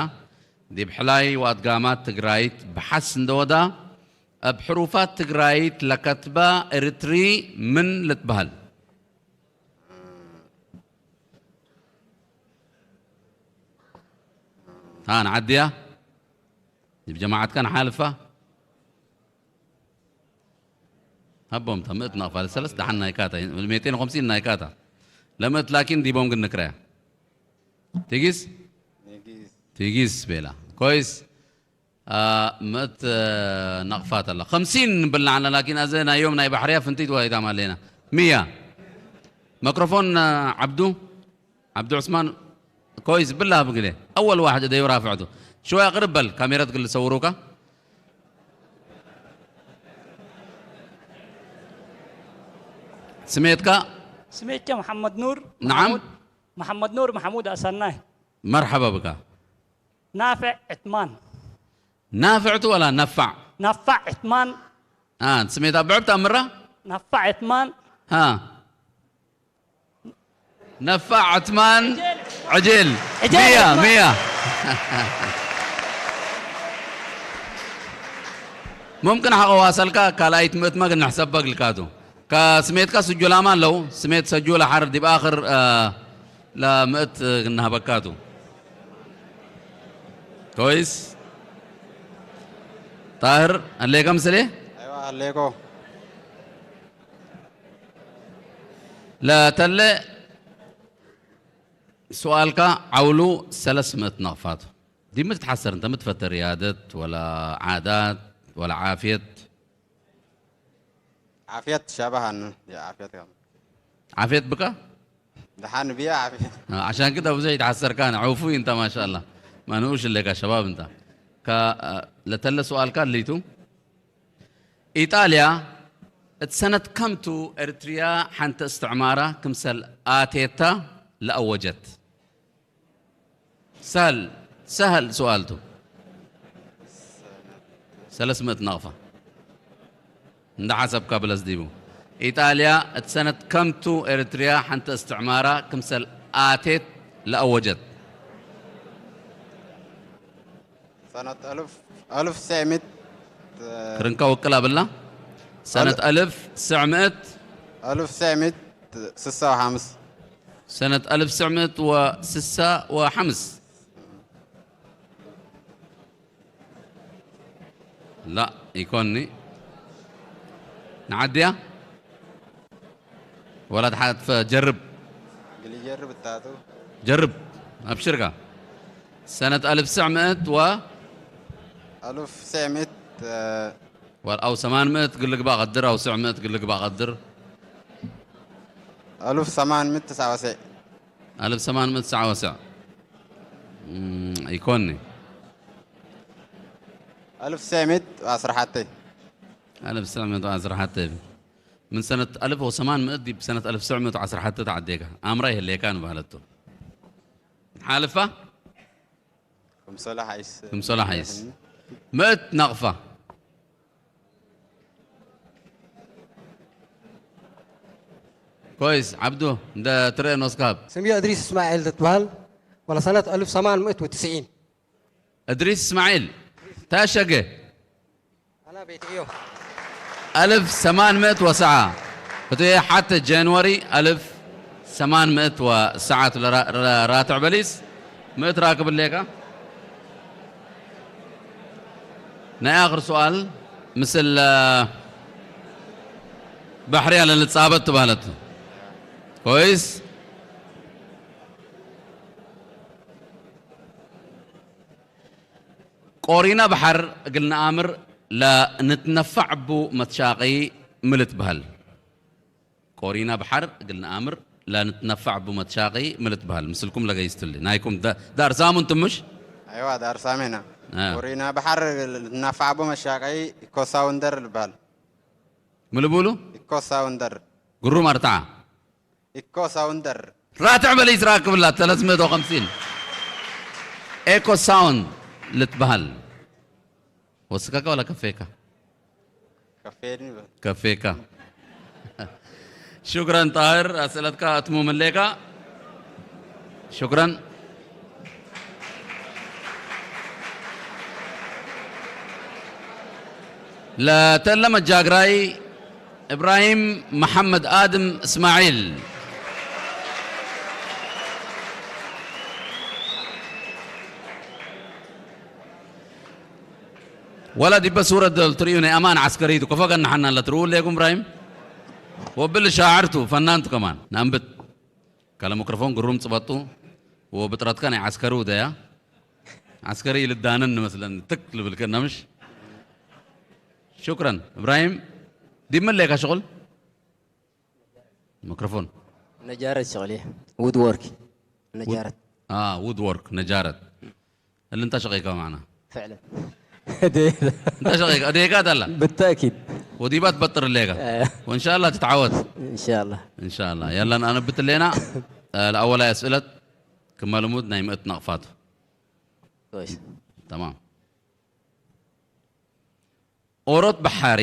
ዲብ ሕላይ ወኣድጋማት ትግራይት ብሓስ እንደወዳ እብ ሕሩፋት ትግራይት ለከትባ እርትሪ ምን ልትበሃል? ها نعديها ዲብ ጀማዓትካ ንሓልፋ ሃቦም ታ ምእት ናቕፋ ለሰለስ ደሓን ናይካታ ሜቴን ኾምሲን ናይካታ ለምእት ላኪን ዲቦም ግን ንክረያ ቲጊስ ቲጊስ ቤላ ኮይስ ምእት ናቕፋት ኣላ ከምሲን ንብል ንዓና ላኪን ኣዘ ናይ ዮም ናይ ባሕርያ ፍንትይ ትዋይታም ኣለና ሚያ መክሮፎን ዓብዱ ዓብዱ ዑስማን ኮይስ ብላ ብግሌ ኣወል ዋሕድ ደዩ ራፍዕቱ ሽወያ ቅርብ በል ካሜራ ትግል ሰውሩካ ስሜትካ ስሜትካ መሓመድ ኑር نعم መሓሙድ- መሓመድ ኑር መሓሙድ ኣሰናይ መርሓባ ብካ ናፍዕ ዕትማን ናፍዕቱ ወላ ነፋዕ ናፋዕ ዕትማን ስሜት ኣብ ብዕብታ ምራ ናፋዕ ዕትማን ها نفع عثمان عجل عجل مية عثمان. مية ممكن حقوا واسلكا كالايت متمك نحسبك الكاتو كسميت كسجل امان لو سميت سجول حر دي باخر آه لا مئت نهبكاتو كويس طاهر اللي كم سلي ኣይዋ ኣለኮ لا تلي سؤالك عولو ثلاثمائة نقفات. دي متتحسر انت متفتر رياضة ولا عادات ولا عافية؟ عافية شبهن يا عافية كم. عافية بك؟ دحان بيا عافية. آه، عشان كده بزي يتحسر كان عوفوي انت ما شاء الله. ما نقولش لك يا شباب انت. ك آه، لتل سؤال كان ليتو. إيطاليا اتسنة كمتو إريتريا حنت استعمارة كمسل آتيتا لأوجت. سهل، سهل سؤالته. ثلاثمائة نغفة. عند حسب كابلس ديبو. إيطاليا اتسنة كمتو إريتريا حنت استعمارة كمسل آتيت لأوجت. سنة ألف ألف سعمت كرنكا وكلا بالله. سنة ألف سعمت ألف سعمت سسة وحمس. سنة ألف سعمت وسسة وحمس. لا، يكوني. نعديها؟ ولا تحت جرب. قلي جرب التاتو. جرب. أبشرك. سنة ألف سعمت و ألف سعمت آه، وال-، أو ثمانمائة قل لك بقدر، أو سعمت قل لك بقدر. ألف ثمانمت تسعة وسع. ألف ثمانمائة تسعة وسع. مم، يكوني. ألف سعمت وعشرة حتى. ألف سعمت وعشرة حتى. من سنة ألف وثمانمائة دي بسنة ألف سعمت وعشرة حتى تعديك. أمره اللي كان بهلته. حالفة؟ كم صلاح عيس. كم صلاح عيس. مائة نغفة. كويس، عبدو، ده ترى نوسكاب. سمي أدريس إسماعيل تتبال، ولا سنة ألف وثمانمائة وتسعين. إدريس إسماعيل، تاشقه. أنا بيتيو. ألف ثمانمائة وسعة. بتي حتى جانوري ألف ثمانمائة وسعة لرا-، را-، راتع بليس. مائة راكب الليكا. ناي آخر سؤال. مثل، آه، بحري على اللي تصابت تبالت. كويس؟ ቆሪና ባሕር እግል ነኣምር ለንትነፋዕ እቡ መትሻቂ ሚ ልትበሀል? ቆሪና ባሕር እግል ነኣምር ለንትነፋዕ እቡ መትሻቂ ሚ ልትበሀል? ምስልኩም ለገይስትሊ ናይኩም ደ-፣ ዳርሳሙ እንቱም ምሽ? أيوة دار سامينا آه. ورينا بحر نفع أبو مشاقي كوساوندر البال. ሚ ልቡሉ? كوساوندر. ግሩም ኣርትዓ። إكو ساوندر. ራትዕ በል ይትራክብ ላ ثلاثمائة وخمسين. ኤኮ ሳውንድ ልትበሃል። ወስከካ ወላ ከፌካ? كفيني بقى. ከፌካ። شكرا طاهر، أسئلتك أتمو من ليكا. شكرا. لتلم الجاقراي إبراهيم محمد آدم إسماعيل. ولا دي بصورة دول تريون أمان عسكري تو كفاك أن حنا لا ترول ليكم إبراهيم. وبال شاعرتو فنانتو كمان نامبت. كلا ميكروفون قروم صبطو. وبطرتك أنا عسكرو ده يا. عسكري للدانن مثلا تكل بالكنا مش. شكرا إبراهيم. دي من ليك شغل؟ ميكروفون. نجارة شغلي. وود وورك. نجارة. اه، وود وورك، نجارة. اللي انت شقيقة معنا. فعلا. انت شقيقة، ديكات هلا. بالتأكيد. وديبات بطر الليقة. آه. وان شاء الله تتعود. إن شاء الله. ان شاء الله. يلا، انا بت لنا. آه، الاول اسئلة. كما لمود نايمة نقفات. كويس. تمام. ኦሮት በሓሪ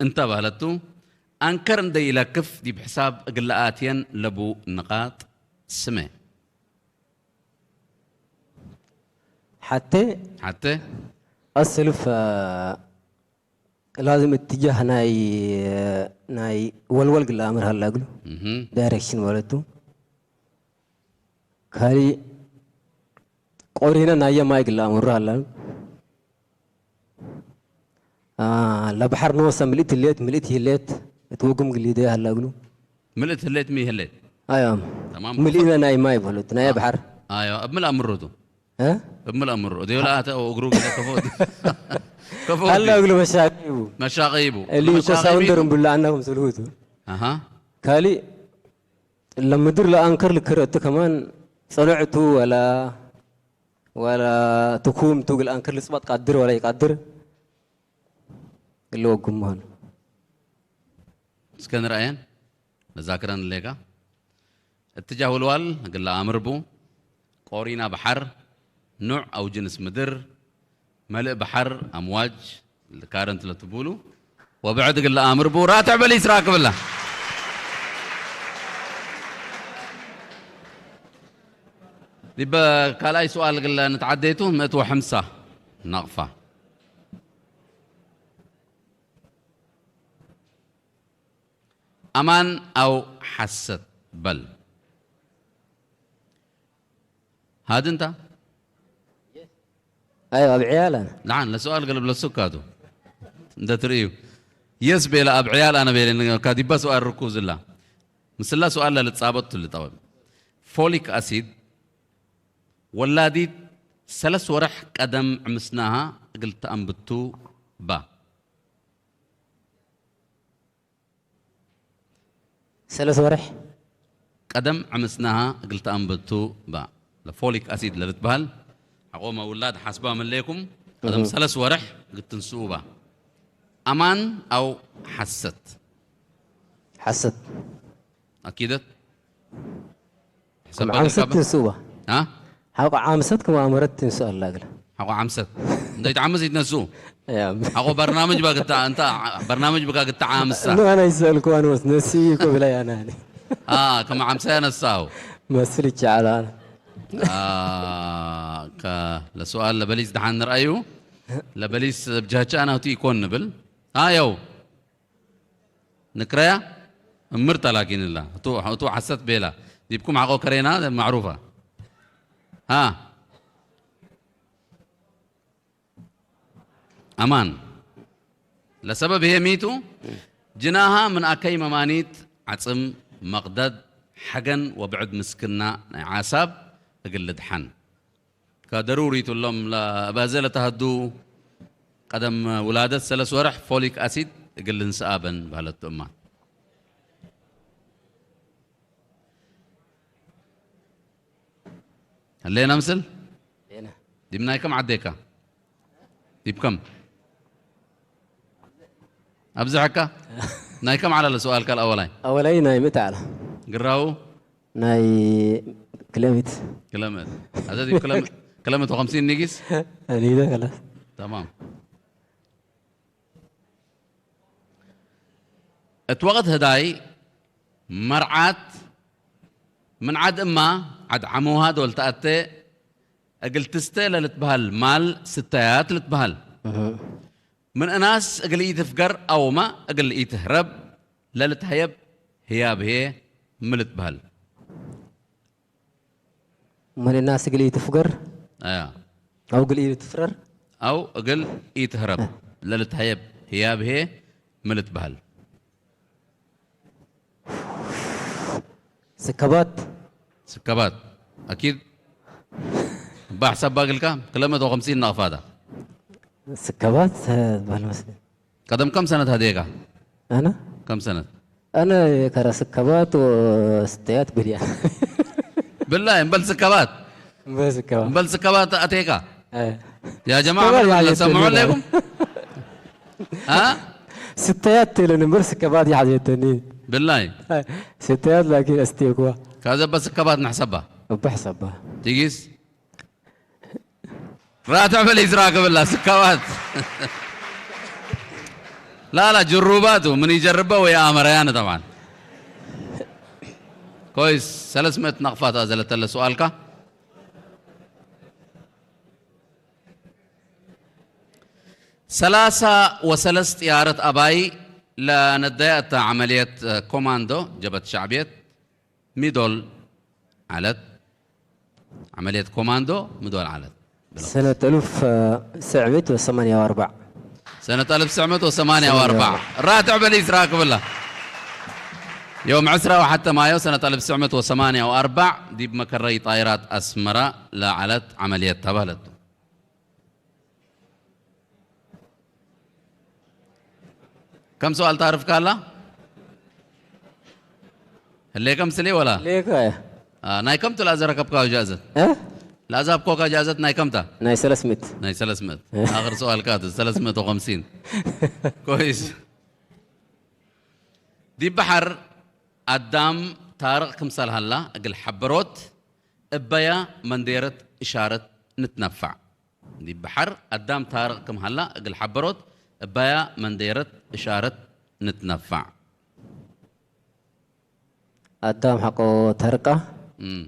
እንተ በህለቱ፣ ኣንከር እንደ ኢለክፍ ዲብ ሕሳብ እግለ ኣትየን ለቡ ንቃጥ ስመ። ሓቴ ሓቴ ኣስልፍ፣ እ፣ ላዝም እትጃህ ናይ፣ ናይ ወልወል ግለ ኣምር ሃላ እግሉ። እህም። ዳይሬክሽን ማለቱ። ካሊ ቆሪነ ናይ የማይ ግለ ኣምር ሃላ። አ፣ ለባሕር ንወሰ ምልእት ህሌት፣ ምልእት ህሌት፣ እትወጉም ግሊደ ሃላ እግሉ። ምልእት ህሌት ሚ ህሌት? ኣዮም تمام ምልኢና ናይ ማይ በሉት ናይ ባሕር ኣዮ ኣብ ምልኣ ምሮቱ እ? ኣብ ምልኣ ምሮ ዲዮላ ኣተ እግሩ ገለ ከፈወት ከፈወት ኣላ እግሉ መሻቂቡ መሻቀይቡ እሊ ኮሳውንደር ብላ ኣናኩም ስልሁቱ ኣሃ ካሊ ለምድር ለኣንከር ልክረቱ ከማን ጸንዕቱ ወላ ወላ ትኩም ቱ ግል ኣንከር ልጽባጥ ቃድር ወላ ይቃድር ግለ ወጉም ምሆን እስከ ንርኣየን ነዛክረን ሌጋ እትጃ ውልዋል ግላ ኣምርቡ ቆሪና ባሓር ኑዕ ኣው ጅንስ ምድር መልእ ባሓር ኣምዋጅ ካረንት ለትቡሉ ወብዕድ ግላ ኣምርቡ ራትዕ በል ይስራ ክብላ ዲበ ካልኣይ ስዋል ግለ ንትዓደይቱ ምእት ወሕምሳ ናቕፋ ኣማን ኣው ሓሰት በል ሃዲ እንታ ኣዮ ኣብ ዕያል ኣነ ንዓን ለሰዋል ገለብ ለሱካቱ እንተ ትርእዩ የስ ቤላ ኣብ ዕያል ኣነ ቤለ ካዲባ ሰዋል ርኩብ ዝላ ምስላ ሰዋል ለልጻበቱ ልጠበብ ፎሊክ ኣሲድ ወላዲት ሰለስ ወርሕ ቀደም ዕምስናሃ እግል ተኣንብቱ ባ ሰለስ ወርሕ ቀደም ዕምስናሃ እግል ተኣንብቱ ባ ለፎሊክ ኣሲድ ለልትበሃል ሓቆመ ውላድ ሓስባ መለየኩም ቀደም ሰለስ ወርሕ ግትንስኡ ባ ኣማን ኣው ሓሰት ሓሰት ኣኪደት ከም ዓምሰት ትንስኡ ባ ሓቆ ዓምሰት ከም ኣመረት ትንስኡ ኣላ ግለ ሓቆ ዓምሰት እንተይ ትዓምስ ይትነስኡ እያ ሓቆ በርናምጅ ባግታ እንታ በርናምጅ ብካ ግታ ዓምሳ ንዋና ይሰእልኩ ኣንወስ ነሲ ይኮ ብላ ያናኒ ከም ዓምሳ ያነሳው መስል ይቻላል ለሰዋል ለበሊስ ድሓን ንርኣዩ ለበሊስ ብጃቻ ናቱ ይኮን ንብል ኣየው ንክረያ እምር ተላኪንላ እቱ ሓሰት ቤላ ዲብኩም ሓቆ ከሬና ማዕሩፋ ሃ ኣማን ለሰበብ ይሄ ሚቱ ጅናሃ ምን ኣከይ መማኒት ዓጽም መቕደድ ሓገን ወብዕድ ምስክና ናይ ዓሳብ እግል ልድሓን ከደሩሪ ትሎም በዘ ለተሃዱ ቀደም ውላደት ሰለስ ወርሕ ፎሊክ ኣሲድ እግል ንስኣበን ባህለቱ እማ ህሌና ምስል ዲብ ናይ ከም ዓዴካ ዲብ ከም ኣብዝሐካ ናይ ከም ዓላለ ሰዋል ካል ኣወላይ ኣወላይ ናይ ምእቲ ዓላ ግራው ናይ ክለምት ክለምት ኣዘ ዲብ ክለምት ክለምት ወኸምሲን ኒጊስ ኣኒደ ከላስ ተማም እት ወቕት ህዳይ መርዓት ምን ዓድ እማ ዓድ ዓመውሃ ዶል ተኣተ እግል ትስተ ለልትበሃል ማል ስተያት ልትበሃል ምን እናስ እግል ኢትፍገር ኣውማ እግል ኢትህረብ ለልትሀየብ ህያብ ህየ ምን ልትበሃል ምን እናስ እግል ኢትፍገር ኣያ ኣው እግል ኢትፍረር ኣው እግል ኢትህረብ ለልትሀየብ ህያብ ህየ ምን ልትበሃል ስከባት ስከባት ኣኪድ እባ ሕሳብ ባግልካ ክለመት ወከምሲን ናቕፋታ ስከባት ዝበሃል መስለኝ ቀደም ከም ሰነት ሃደየካ ኣነ ከም ሰነት ኣነ ከረ ስከባት ወስተያት ብልያ ብላይ እምበል ስከባት በስከባት እምበል ስከባት ኣቴካ ኣይ يا جماعة ስከባት من يعني ولا سمعوا تقول عليكم ها ስተያት ትለን እምበር ስከባት ይሓዘተኒ بالله ስተያት ላኪን ኣስቴኳ كذا بس سكبات نحسبها ብሕሰባ تيجيس راتع بالإزراق بالله سكبات لا لا جروباته من يجربه ويا أمر يعني طبعا كويس ثلاثمية نقفات أزلت له سؤالك ሰላሳ ወሰለስት ጥያረት ኣባይ ለነዳያ እታ ዓመልየት ኮማንዶ ጀበት ሻዕብየት ሚዶል ዓለት ዓመልየት ኮማንዶ ሚዶል ዓለት ሰነት እሉፍ ስዕብት ወሰማንያ ወኣርባዕ ሰነት ኣልፍ ስዕመት ወሰማንያ ወኣርባዕ ራትዕ በሊስ ራክብላ يوم عسرة وحتى مايو سنة ألف وتسعمية وثمانية وأربعين ዲብ መከረይ ጣይራት ኣስመራ ለዓለት ዓመልየት ተባህለቱ። ከም ሰዋል ታርፍ ካላ? ህሌከም ስሊ ወላ? ሌካ እያ። ናይ ከምቱ ላ ዘረከብካ ጃዘት? እ? ላዛብ ኮካ ጃዘት ናይ ከምታ? ናይ ሰለስምት። ናይ ሰለስምት። ኣኽር ሰዋል ካት ሰለስምት ወኸምሲን። ኮይስ። ዲብ ባሕር ኣዳም ታርቕ ክምሰል ሃላ እግል ሓበሮት እበያ መንዴረት እሻረት ንትነፋዕ። ዲብ ባሕር ኣዳም ታርቕ ክም ሃላ እግል ሓበሮት እበያ መንዴረት እሻረት ንትነፋዕ። ኣዳም ሓቆ ተርቃ እም።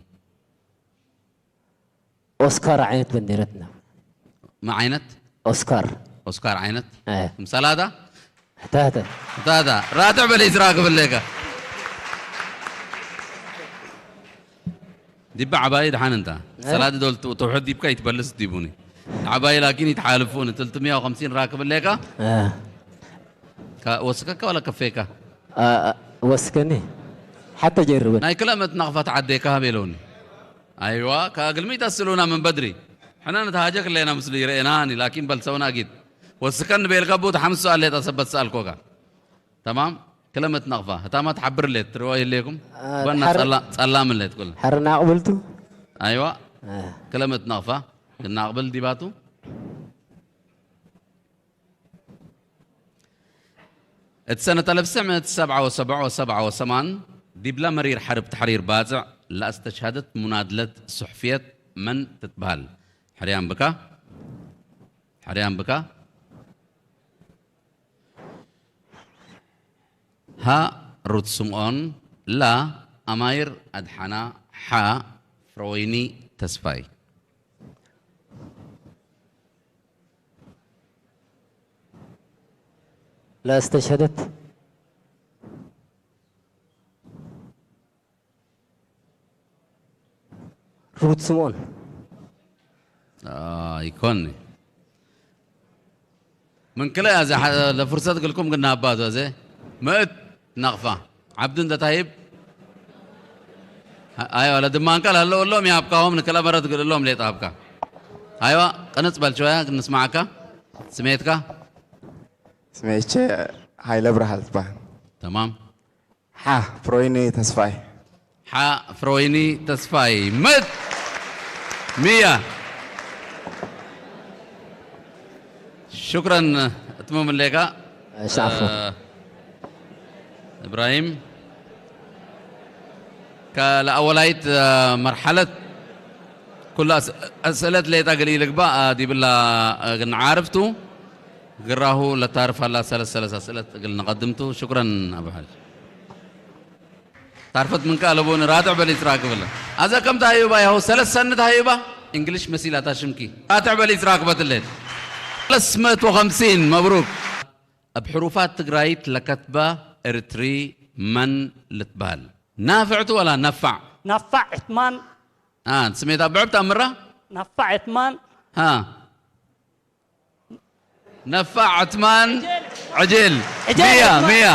ኦስካር ዓይነት በንዴረትና ማ ዓይነት? ኦስካር ኦስካር ዓይነት ኣየ ምሳላታ ሕታተ ታታ ራትዕ በል ይስራ ክብለካ። ዲባ ዓባይ ድሓን እንታ ሰላዲ ዶል ትውሕድ ዲብካ ይትበልስ ዲቡኒ ዓባይ ላኪን ይትሓልፉ ንትልትሚያ ወኸምሲን ራክብለካ ወስከካ ወላ ከፌካ ወስከኒ ሓተ ጀርበ ናይ ክለመት ናቕፋት ዓዴካ ሃብ የለውኒ ኣይዋ ከኣግልሚት ኣስሉና ምን በድሪ ሕና ንተሃጀክ ኣለና ምስሉ ይረኤናኒ ላኪን በልሰውና ጊድ ወስከን ቤልካ ቡ ተሓምሱ ኣሌጣ ሰበት ሰኣልኮካ ተማም ክለመት ናቕፋ ህታማ ትሓብር ሌት ትርዋ ይሌኩም ባና ጸላም ሌት ኩል ሓርና ኣቕብልቱ ኣይዋ ክለመት ናቕፋ ግና ኣቕብል ዲባቱ እቲ ሰነት ኣልፍ ትስዕ ሚእቲ ሰብዓ ወሰብዓ ወሰብዓ ወሰማን ዲብላ መሪር ሓርብ ተሕሪር ባጽዕ ለኣስተሽሃደት ሙናድለት ሱሕፍየት መን ትትበሃል? ሕርያን ብካ ሕርያን ብካ ሃ ሩት ስምኦን ላ ኣማይር ኣድሓና ሓ ፍረወይኒ ተስፋይ لا استشهدت ሩት ስምኦን ኣይኮን ምን ክለ ያዘ ለፍርሰት ግልኩም ግና ኣባቶ ዘ ምእት ናቕፋ ዓብዱ እንተ ታይብ ኣይዋ ለድማንካ ላለው እሎም ያብካዎም ንክለ መረት ግልሎም ሌጣ ኣብካ ኣይዋ ቅንጽ በል ሸወያ ክንስማዓካ ስሜትካ ስሜቼ ሃይለ ብርሃል ትበሃል ተማም ሓ ፍሮይኒ ተስፋይ ሓ ፍሮይኒ ተስፋይ ምት ሚያ ሽክረን እትመም ሌካ ሻፎ እብራሂም ከለኣወላይት መርሓለት ኩላ ኣስእለት ሌጣ ገሊ ልግባ ዲብላ ግንዓርፍቱ ግራሁ ለታርፍ ኣላ ሰለስ ሰለስ ኣስእለት እግል ንቐድምቱ ሽክረን ኣቡ ሓጅ ታርፈት ምን ቃል ኣቡን ራትዕ በል ይስራ ክብል ኣዘ ከም ታህዩባ ያሁ ሰለስ ሰንት ሃዩባ እንግሊሽ መሲላታ ሽምኪ ራትዕ በል ይስራ ክበትለት ሰለስ መቶ ወኸምሲን መብሩክ ኣብ ሕሩፋት ትግራይት ለከትባ ኤርትሪ መን ልትበሃል ናፍዕቱ ወላ ነፋዕ ነፋዕ ዕትማን ስሜት ኣብ ብዕብት ኣምራ ነፋዕ ዕትማን ነፋዕ ዕትማን ዕጅል ዕጅል ሚያ ዕትማን። ሚያ